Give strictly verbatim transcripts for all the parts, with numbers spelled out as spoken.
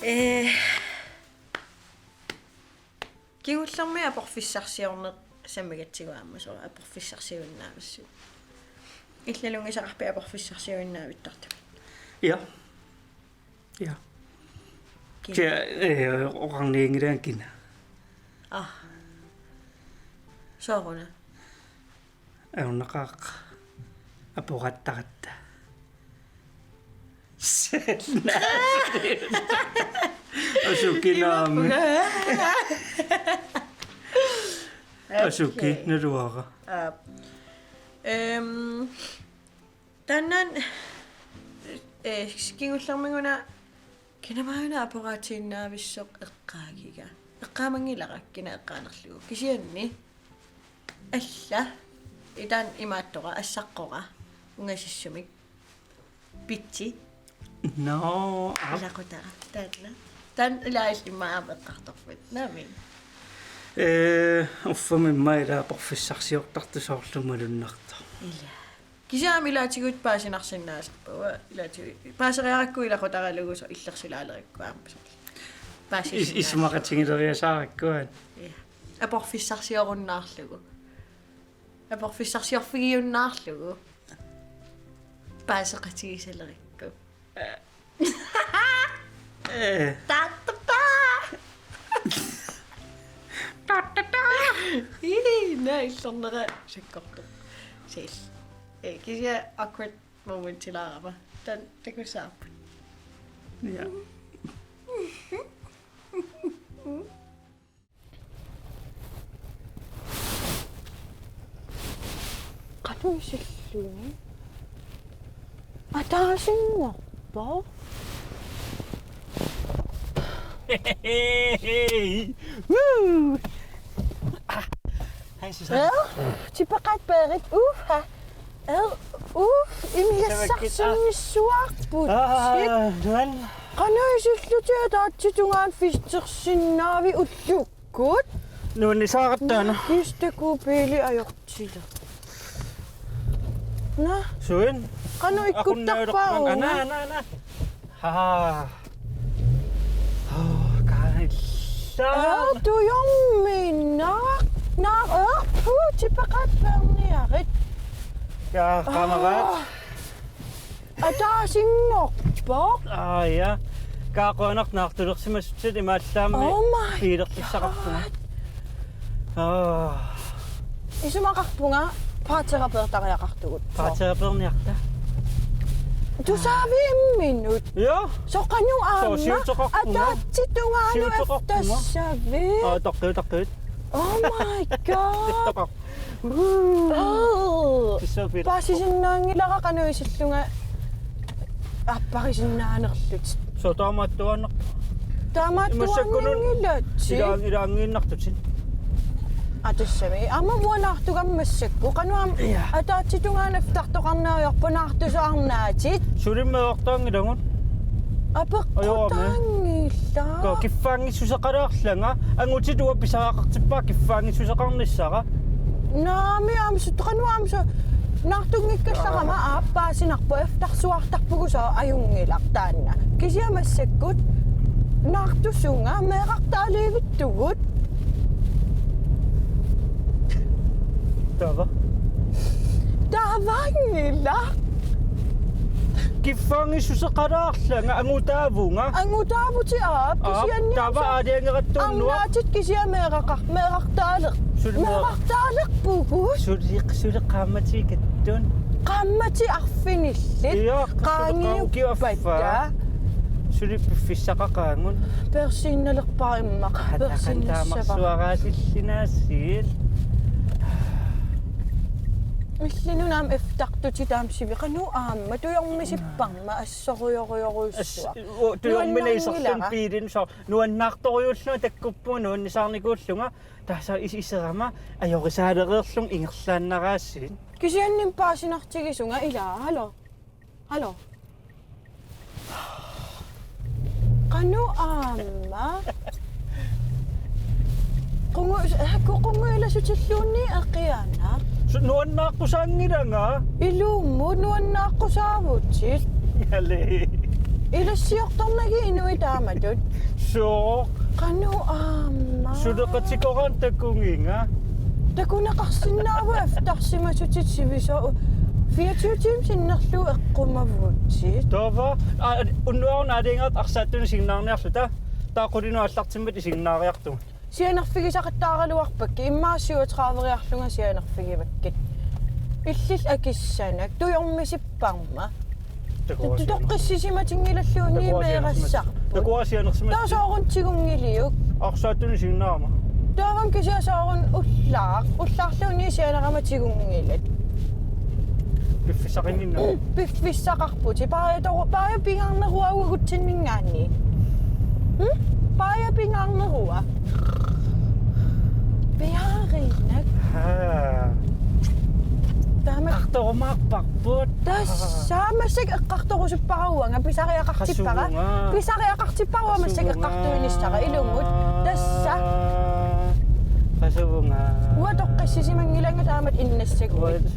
Eh, kingullermi aporfissarsiorneq sammigatsigu aamma soorlu aporfissarsiuinnavissut. Illalungisaqarpi aporfissarsiuinnavittartumi. Ja. Ja. Kina? Tia, eh, oqarnianngilanga kina. Ah. Sooruna? Ajornaqaaq aporattaratta. Asuki naamik. Asuki. Okay. Naluara. Aap. Ehm, taanna, eh, kingullermiguna kinamaana aporaatiinnaavissoq eqqaagiga. Eqqaamanngilara kina eqqaanerlugu. Kisianni alla itaani imaattoq assaqqora ungasissumik. Pitsi. No, aap. Ilaqutara taanna. Taanna ilaa immaqa aamma eqqartorput. Naamik. Eh, uffami immaqa ilaa aporfissarsiortartoq soorlu malunnartoq. Ilaa. Kisianni ilaatigut paasinarsinnaasarput. Ilaatigut paaseriarakku ilaqutaralugu soorlu illersulaalerikku aamma soorlu. Paasisinnaa-. Is-, isumaqatigileriasaarakku aana. Ja. Aporfissarsiorunnaarlugu. Aporfissarsiorfigiunnaarlugu. Paaseqatigisalerikku. Eh. Ta, ta, ta! Ta, ta, ta! Ii, naa illernera sakkortoq. Sil. Eh, kisianni awkward momentilaarama. Taanna takussavarput. Ja. Qanoq isilluni? Ataasinngorpoq? Woo! Ah. Hej, Susanne. Ja, tipeqaat peerit. Uha. Ad, uff, imigassarsinnissuarput. Ah, nuan. Qanoq isillutit ataatsip tungaanut fistersinnaaviuk ullukkut? Nuannisaaratta taanna. Kistaku biili ajortila. Naa. Suin. Qanoq ikkuttarpaa uunga? Ana, ana, ana. Haa. Oh, kaanillaan. Aa, tujorminaq. Naa, aa, puu, tipeqaat peerniarit. Ja, qaameraat. Aa. Ataasinngorpoq. Aa, ja. Kaaqquanaq naartulersimasutsit imaallaammi. Oh my God. Biilertussaqarpunga. Aa. Isumaqarpunga parterapeertariaqartugut. Parterapeerniarta. Tusaaviuk imminut? Ja. Soqanuk aamma? Soo, siuteqarpunga. Ataatsip tungaanut. Siuteqarpunga. Eftersaviuk? Aa, taqqi, taqqi. Oh my God. Taqqi. Uu. Uu. Tissaapira. Paasisinnaanngilara qanoq isillunga aapparisinnaaneriarlutit. Soo, taamaattuaannaq. Taamaattuaanngilatit. Imassakkunun ilaang-, ilaanngiinnartutit. Aa, tassami. Aamma uanga naartugama massakkut. Qanoq aamma. Ja. Ataatsip tungaanut eftertoqarneq ajorpa naartusoq arnaatit. Suli meerartaanngilagut. Apeqqutaanngilaq. Ajorami. Ko kiffaanngissuseqalaarlanga, angutit uanga pisariaqartippara kiffaanngissuseqarnissara. Naamik, aamma sut qanoq aamma sut naartunngikkallarama aappaasinarpoq eftersuartarpugut, soo, ajunngilaq taanna. Kisianni massakkut naartusunga meerartaaliivittugut. Taava. Taavaanngilaq. Kiffaanngissuseqalaarlanga angutaavunga. Angutaavutit aap. Aap, kisianni taava aamma aalajangerattuunnguaq. Arnaatit kisianni meeraqar-, meerartaaleq-, suli meera-, meerartaalerpugut. Suli, suli qaammatikkattut. Qaammatit arfinillit. Ja, qaangiuppatit. Suli piffissaqaqaagut. Peersiinnalerpara immaqa. Qantaqa peersiinnassavara. Taamarsuaraasillinaassiit. Illinut aamma eftertutit aamma sivi-. Qanoq aamma tujormisipparma assorujorujorujussuaq. As-, o, tujormina iserlun biilin soo nuannaartorujuullunga takkuppunga nuannisaarnikuullunga tassa is-, iserama ajorisaalereerlunga ingerlaannaraasiit. Kisianni paasinartigisunga ilaa, hallo. Hallo. Qanoq aamma? Qungu-, hakku qunguilasutilluunniit eqianaq. Su-, nuannaaqqusaanngilanga. Ilumut nuannaaqqusaavutsit. Ngali. Ilassiortornagit inuit taamatut. Sooq. Qanoq aamma. Suleqatikoraanni takuginga. Takuneqarsinnaavoq aftarsimasutit sivisooq. Fireogtyve timer sinnerlugu eqqumavutit. Taava, aa, unnuaruna aalajangerata arsaattunik isiginnaarniarluta. Taava qulinut aallartimmat isiginnaariartugut. Sianerfigisaqattaaraluarpakkit, immaqa syvogtrediveriarlunga sianerfigivakkit. Illit akissanak, tujormisipparma. Takuara sianer-, toqqissisimatinngilalluni takuara sianersimat-, meerassarput. Takuara sianersimat-. Taava soorunami tigunngilagut. Arsaattunik isiginnaarama. Taava kisianni soorunami ullaaq, ullaarluunniit sianerama tigunngilagut. Piffissaqinnginnama. Piffissaqarputit. Paajatoru-, paaja pingaarnerua uagutsinninngaanniit. Hm? Paaja pingaarnerua. Piaariinnak. Haa. Taama. Eqqartorumaarparput. Tassa massakkut eqqartorusuppara uanga, pisariaqartippara. Qasuvunga. Pisariaqartippara uanga massakkut eqqartuinissara ilumut. Tassa. Qasuvunga. Uanga toqqissisimanngilanga taamatut innassaguit. Uanga.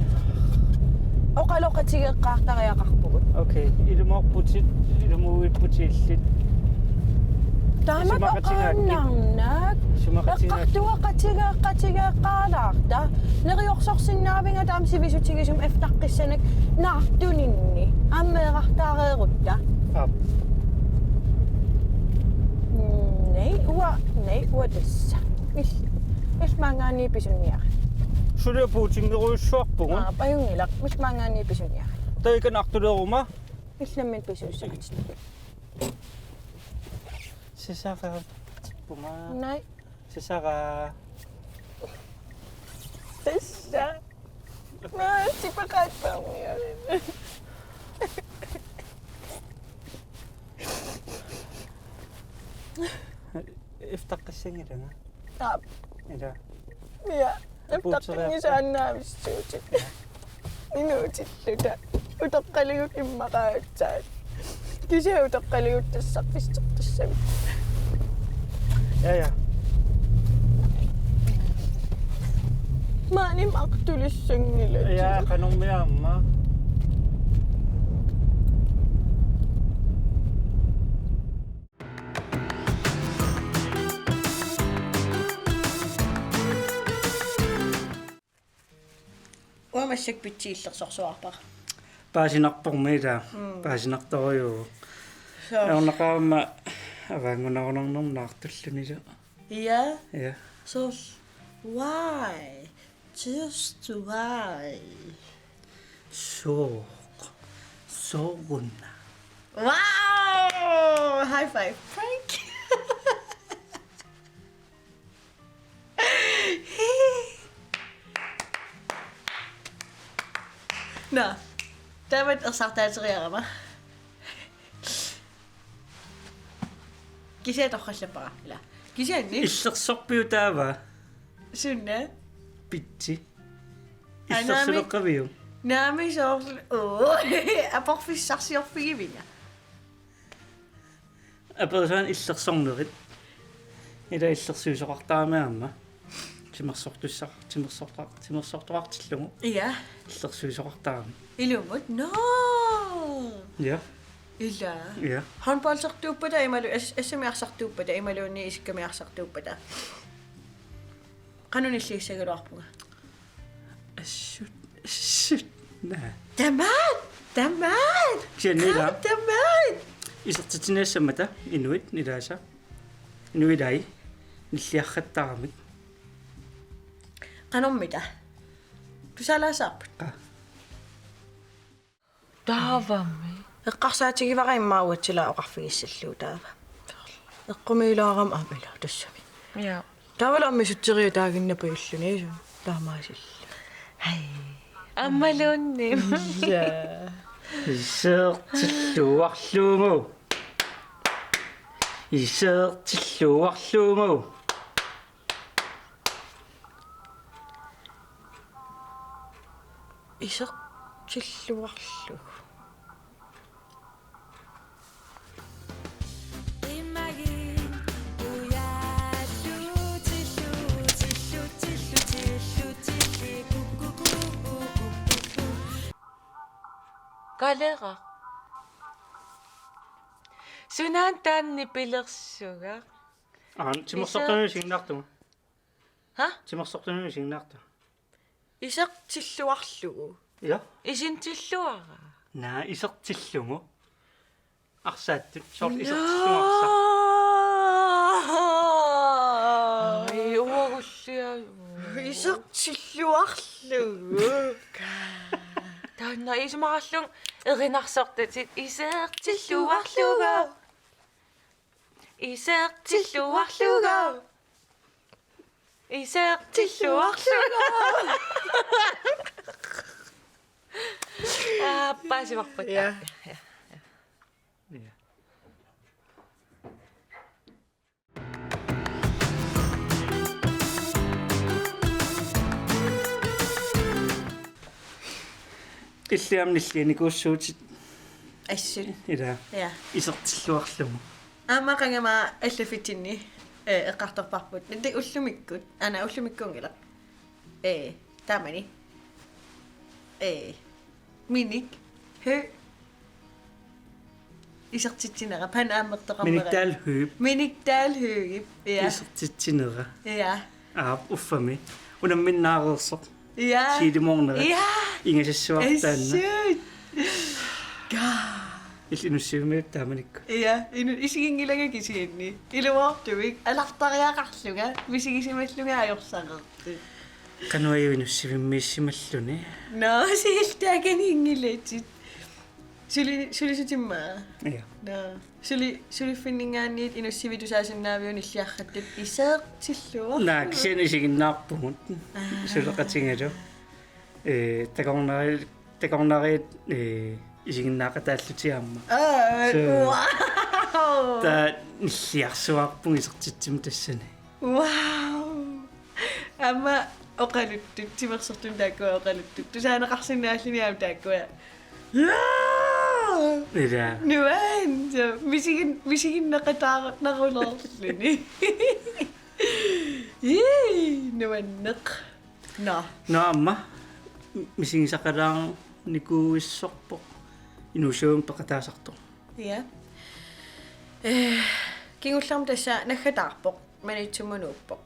Oqaloqatigeeqqaartariaqarpugut. Okay, ilumoorputit, ilumuuipputit illit. Taamatut isumaqatigaakka. Oqaannarnak. Isumaqatigaakka. Eqqartueqatigeeqqatigeeqqaalaarta. Neriorsorsinnaaviga taama sivisutigisumik aftaqqissanik naartuninni. Aamma meerartaareerutta. Aap. Mm, nej, uanga, nej, uanga tassa. Is-, is maanngaanniit pisunniarit. Suliaq puutingerujussuarpugut. Aap, ajunngilaq, is maanngaanniit pisunniarit. Taava ikani artuleruma. Is nammineq pisuussagatsigu. Sisara. Puma. Nej. Sisara. Sisara. Naa, tipaqaattarniarina. Aftaqqissanngilanga. Aap. Ila. Ja. Puuteriarpa. Aftaqqinngilanga navissuutit. Inuutilluta. Utoqqaligut immaqa aatsaat. Kisianni utoqqaligut tassa pisseqassavit. Ja, ja. Maani artulissanngilaq. Ja, qanormi aamma. Uanga massakkut pitsi illersorsuarpara. Paasinarpormi ila. Mm. Paasinartorujuuvoq. Soo. Ajornaqaaq aamma avaanngunarunarnermi naartullunilu. Ja. Ja. Soo. Why? Just why? Sooq. Sooruna. Wow! High five. Prank. Nå. Taamatut ersartaateriarama. Kisianni torrallappara. Ila. Kisianni. Illersorpiuk taava? Suna? Pitsi. Aa, naamik. Illersuleqqaviuk? Naamik soorlu. Oo. Aporfissarsiorfigivinga. Aperisuunerit illersornerit. Ila illersuisoqartarami aamma. Timersortussaq, timersortoqar-, timersortoqartillugu. Ja. Illersuisoqartarami. Ilumut? No! Ja. Ila. Ja. Håndboldertuuppata imalu-, as-, assamiarsartuuppata imaluunniit isikkamiarsartuuppata. Qanoq nilliissagaluarpunga? Assut, assut. Naa. Tamaat! Tamaat! Kisianni ila. Tamaat! Isertitsiniassammata inuit ilaasa. Inuilai nilliarrattaramik. Qanormita? Tusaalaasaarput? Qaa. Taavami. Eqqarsaatigivara immaqa uatsilaaq oqarfigissallugu taava. Eqqumiilaarama aamma ila tassami. Ja. Taavalu aamma isutteriataaginnarput illuni isu. Taamaasillugu. Hej. Aammaluunniit. Ja. Isertilluarlugu. Isertilluarlugu. Isertilluarlugu. Kalera. Sunaana taanna nipilersugaa? Aa, timersortanut isiginnaartunga. Ha? Timersortanut isiginnaartunga. Isertilluarlugu. Ja. Isintilluara. Naa, isertillugu. Arsaattut, soorlu isertillugu arsaq. Ai, uagullia. Isertilluarlugu. Taanna isumaqarlunga erinarsortatit isertilluarlugu. Isertilluarlugu. Isertilluarlugu. Aa, paasivarput. Ja. Ja, ja. Ja. Illit aamma nillianikuussuutit. Assut. Ila. Ja. Isertilluarlugu. Aamma qanga aamma allaffitsinni, eh, eqqartorparput. Nilli ullumikkut. Aana ullumikkuunngilaq. Eh, taamani. Eh, Minik Høegh. Isertitsinera, pan aamma ertoqarnera. Minik Dahl Høegh. Minik Dahl Høegh, ja. Isertitsinera. Ja. Aap, uffami. Unamminnaareersoq. Ja. Tidlig morgen. Ja. Ingasassuartaanna. Assut. Ga. Illit inussivimmiippat taamanikkut? Ja, inu-, isiginngilanga kisianni. Ilumoortumik, alartariaqarlunga, misigisimallunga ajorsaqartut. Qanoq ajuva inussivimmiissimalluni? Nå, siiltaakaninngilatit. Suli-, sulisut immaqa? Ja. Nå. Suli-, suliffinninngaanniit inussivik tusaasinnaaviuk nilliarrattut isertilluarlugu? Naa, kisianni isiginnaarpugut. Aa. Suleqatigalu. Eh, takornari-, takornariat, eh, isiginnaaqataallutik aamma. Aa, so, wow! Taava nilliarsuarpugut isertitsimut tassani. Wow! Aamma oqaluttut, timersortunut taakkua oqaluttut. Tusaaneqarsinnaalluni aamma taakkua. Jaa! Ila. Nuan, so, misigin-, misiginneqataarnerulerluni. Ii, nuanneq. Nå. Nå aamma, misigisaqalaarnikuuissorpoq inuusumik peqataasartoq. Ja. Eh, kingullermik tassa naggataarpoq, Maniitsumut nuuppoq.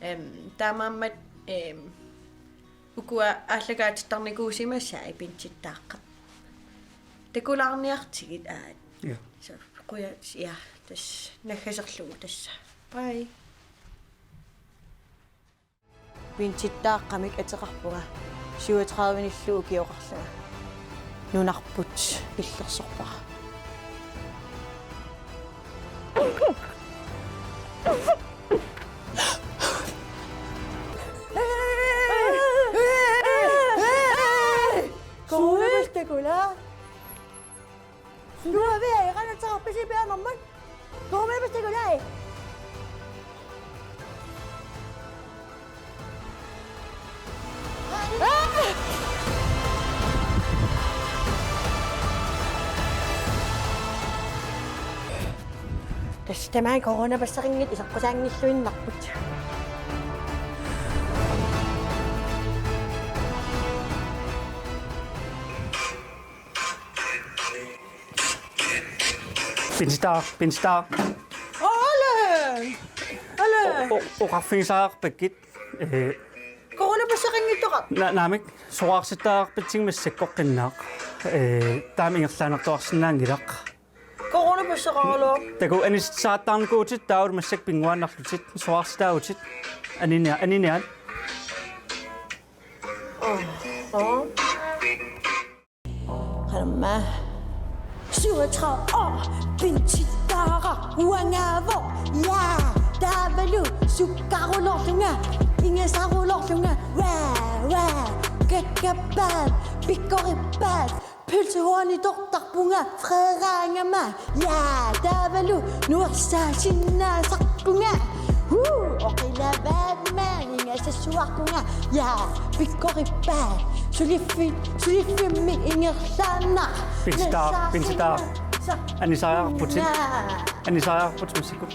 Em, taamaammat, em, ukua aallakaatittarnikuusimasai Pinsittaaqqap. Takulaarniartigit aat. Ja. So, quja-, ja, tassa naggaserlugu tassa. Bye. Pinsittaaqqamik ateqarpunga, syvogtredive-nillu ukioqarlunga. Nunarput illersorpara. Coronapassi takula. Nuavia, qanoq ateqarpisi pianermat? Coronapassi takula. Tassa tamaat coronapassaqanngitsut iseqqusaanngilluinnarput. Pinsittaaq, Pinsittaaq. Ole! Ole! O-, o-, oqarfigisariaqarpakkit. Eh, coronapassaqanngitsoqarpa? Na-, naamik, soraarsittariaqarpatsigit massakkut oqqinnaaq. Eh, taama ingerlaannartuarsinnaanngilaq. Coronapassaqaraluarpoq. Takuuk, anisitsaattarnikuuvutit taavalu massakkut pinnguaannarlutit. Soraarsittaavutit. Anini-, aniniaat. Åh, åh. Qanormaa. Syvogtredive år, Pinsittaaraq uangaavoq. Ja, taavalu sukkaruloorlunga, ingasaruloorlunga. Waa, waa, kakkapaat, pikkorippaat, pølsehornitortarpunga fredaagama. Ja, taavalu nuersaasinnaasarpunga. Huu, oqilavaat maani ingasassuarpunga. Ja, pikkorippaat. Suliffi-, suliffimmi ingerlaannaq. Pinsittaaq, Pinsittaaq. Sa-, anisariaqarputit. Ja. Anisariaqarputit massakkut.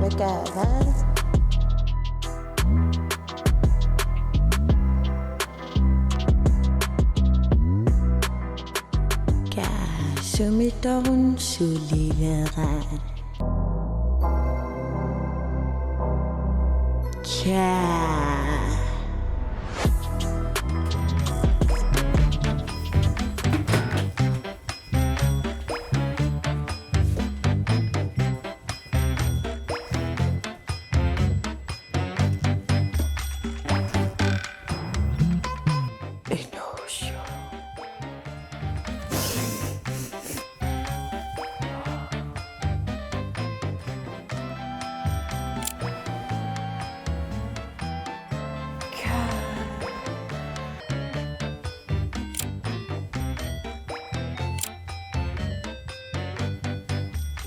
Vakavat. Kaas. Sumitorujuullunga. Kaa.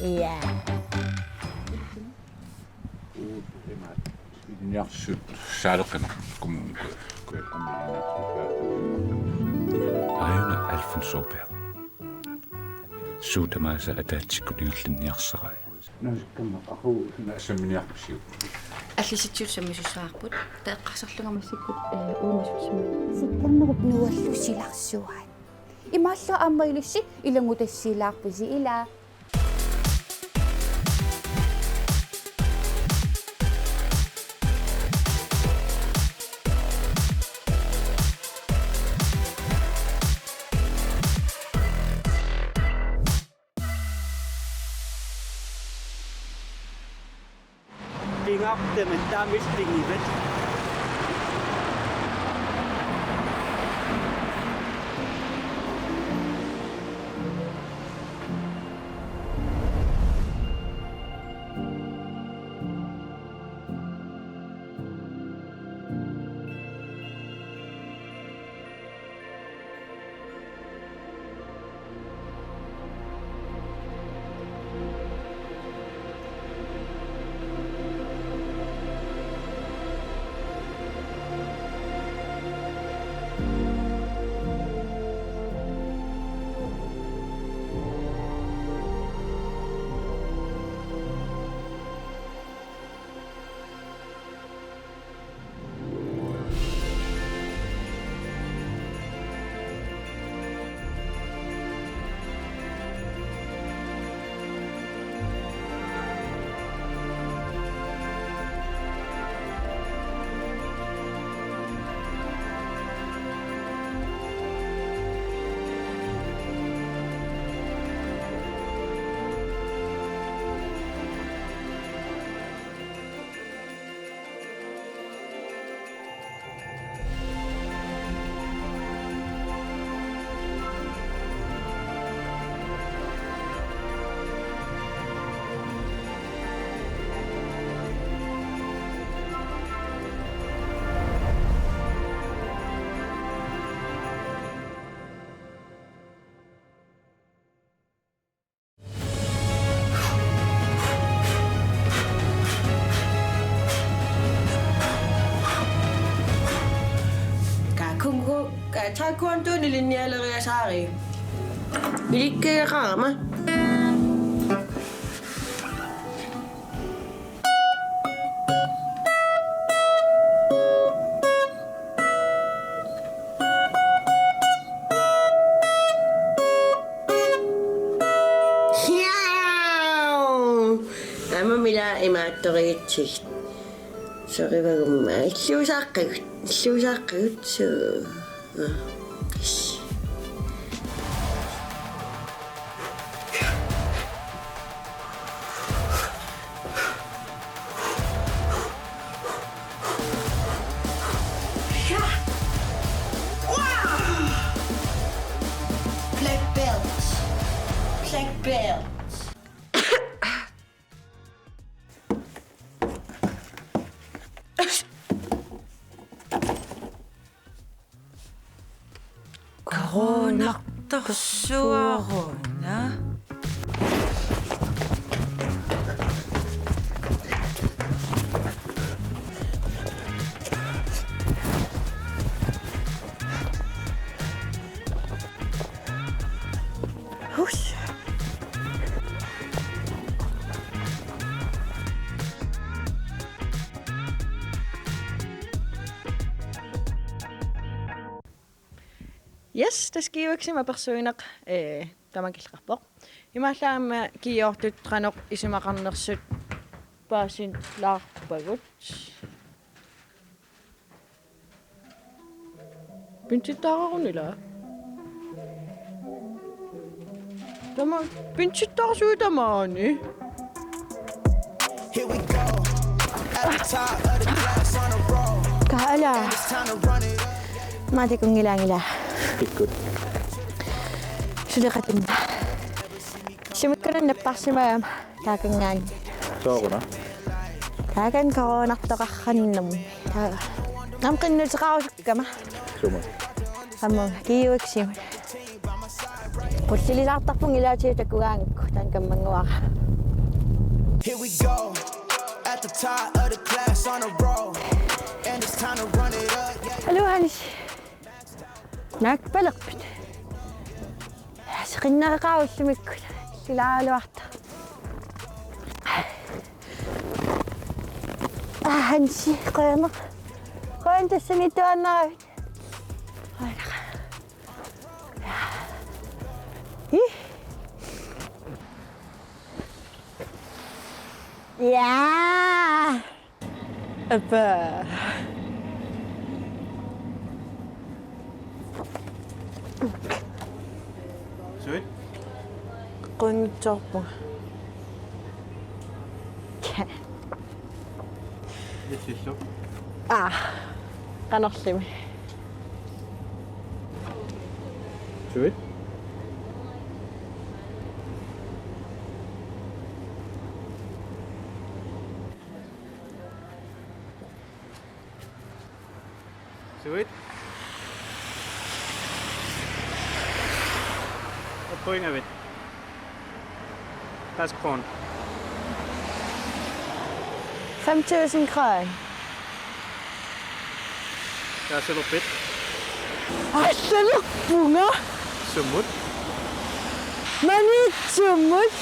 Ja. Ilinniartitsisut saaleqqineq kum-, ku-, ku-, ilinniartitsisut saaleqqineq. Aajuna Alfons Åberg. Suut tamaasa ataatsikkut ingerlanniarsarai. Nuuskamma aqu nasamminiarpusiuk. Allisitsisut sammisussaarput. Taava eqqarsarlunga massakkut, eh, uumasut sammi-. Sikkernerup nuallu silarsuaat. Imaallu aamma ilissi ilanngutassiilaarpusi ila. Pingaartumik taamaallugu. Ka kung fu, ka taekwondo ilinnialeriasaaruk. Ilikkagarama. Hiau! Aamma ila imaattoriitsigit. Sorivagumma. Illuusaaqqigut. Illuusaaqqigut. Suu. Aa. Ish. Black belt. Black belt. Coronartorsuaruna. Hush. Yes, tassa Gearboximi apersuineq, eh, Tamakku killeqarpoq. Imaallaat aamma kiiortut qanoq isumaqarnersut paasinlaarpagut. Pinsittaararuni ilaa. Tama-, pinsittaarsuit tamaani. Here we go. At the top of the class on a roll. Kaala. And it's time to run it up. Maatikunngilaa, ngilaa. Tikkut. Suleqatinna. Sumikkunannga napparsimagama taakanngaanniit. Sooruna? Taakani coronartoqarnermut. Taa-, aamma qinnuteqarusukkama. Sumut? Aamma kiiuiksimut. Qullilisaartarpunga ilaatigut takugaangakku taanna kammannguara. Here we go. At the top of the class on a roll. And it's time to run it up. Yeah. Haluu, Hansi. Naappalerpit? Seqinneqarusullumikkut. Ilaaluarta. Aa, Hansi, qujanaq. Qujan tassani tuannaravit. Qujanaq. Ih. Ja. Appa. Suit? Qunngitsoorpunga. Illissu? Aa, qanorlimi. Suit? Suit? Oppoingavit? Pas kron. Fem tusind kroner. Tassa lupit. Aa, tassa luppunga. Sumut? Maniitsumut.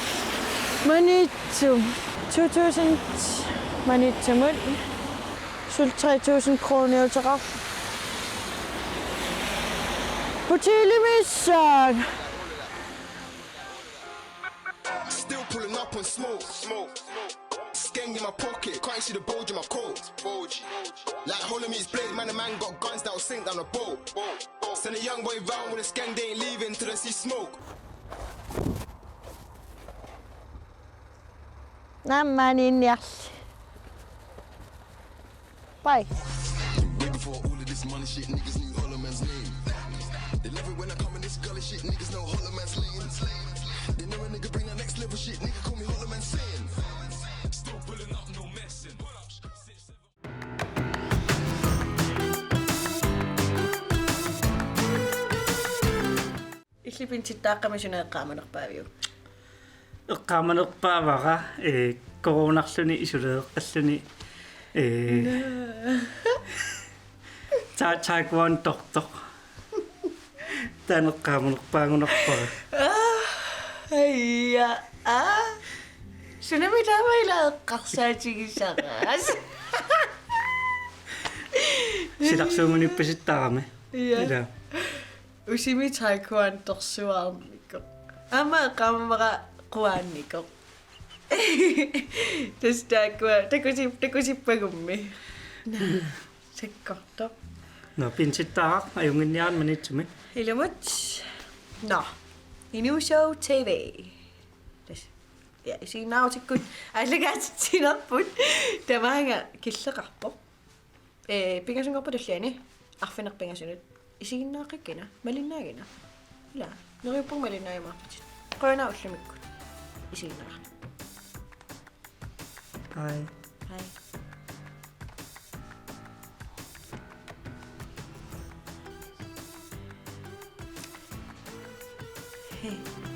Maniitsumut. To tusind Maniitsumut. Suli tre tusind kroniuteqarpoq. Hotelimi issaanga. Still pulling up on smoke, smoke. Skeng in my pocket, can't see the bulge in my coat. Bulge. Like holding me his blade, man, the man got guns that will sink down a boat. Send a young boy round with a skeng, they ain't leaving till they see smoke. Naammaani inniarli. Bye. Way before all of this money shit, niggas knew Hollow Man's name. They love it when I come in this gully shit, niggas know Hollow Man's lane. They know a nigga bring the next level shit, nigga call me Hollow Man saying. Still pulling up, no messing. Illit pinsittaaqqamik suna eqqaamanerpaaviuk? Eqqaamanerpaavara, ee, coronarluni suleeqqalluni, ee, ta-, taekwondoortoq. Taanna eqqaamanerpaagunarpara. Aa, aja, aa. Sunami taama ila eqqarsaatigisara. Silarsuugunarpasittarami. Ja. Ila. Usimi taekwondoorsuarnikoq. Aamma eqqaamavara quaannikoq. Tassa taakkua takusi-, takusippagummi. Naa, sakkortoq. Nå, pinsittaaraq, ajunnginniarina Maniitsumi. Ilumut. Nå. Inuusooq T V. Tassa. Ja, isiginnaarutikkut aallakaatitsinerput. Tamaanga killeqarpoq. Ee, pingasunngorpat tulliani arfineq-pingasunut. Isiginnaaqqikkikkina, malinnaagina. Ila, neriuppunga malinnaajumaarputit. Qujanaq ullumikkut isiginnaarnut. Hej. Hej. Hej.